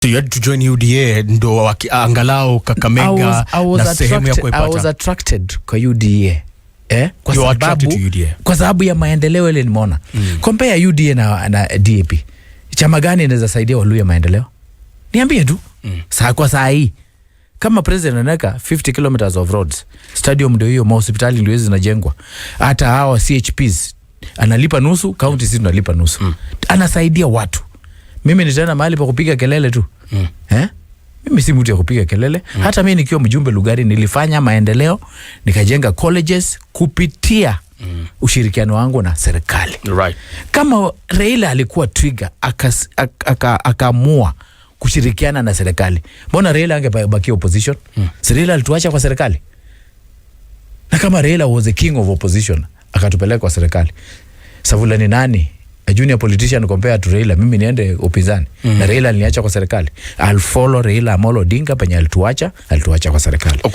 So you had to join UDA ndo angalau Kakamega I was na sehemu ya attracted, I was kuipata. Attracted kwa UDA, eh? Kwa You were attracted sababu, to UDA. Kwa sababu ya maendeleo ile nimeona. Compare UDA na DAP. Chama gani inaweza saidia Waluya maendeleo? Niambie tu. Saa kwa saa hii kama president anaweka 50 kilometers of roads, stadium ndio hiyo, mahospitali ndio hizi zinajengwa, hata hawa CHPs analipa nusu, county sisi tunalipa nusu. Anasaidia watu. Mimi nitaenda mahali pa kupiga kelele tu? Eh? Mimi si mtu ya kupiga kelele. Hata mi nikiwa mjumbe Lugari nilifanya maendeleo, nikajenga colleges kupitia ushirikiano wangu na serikali. Kama Raila alikuwa twiga akaamua kushirikiana na serikali, mbona Raila angebakia opposition? Si Raila alituacha kwa serikali? Na kama Raila was the king of opposition akatupeleka kwa serikali, Savula ni nani? A junior politician compared to Raila, mimi niende upinzani? Na Raila aliniacha kwa serikali. I'll follow Raila Amolo Odinga penye alituacha, alituacha kwa serikali. Kuna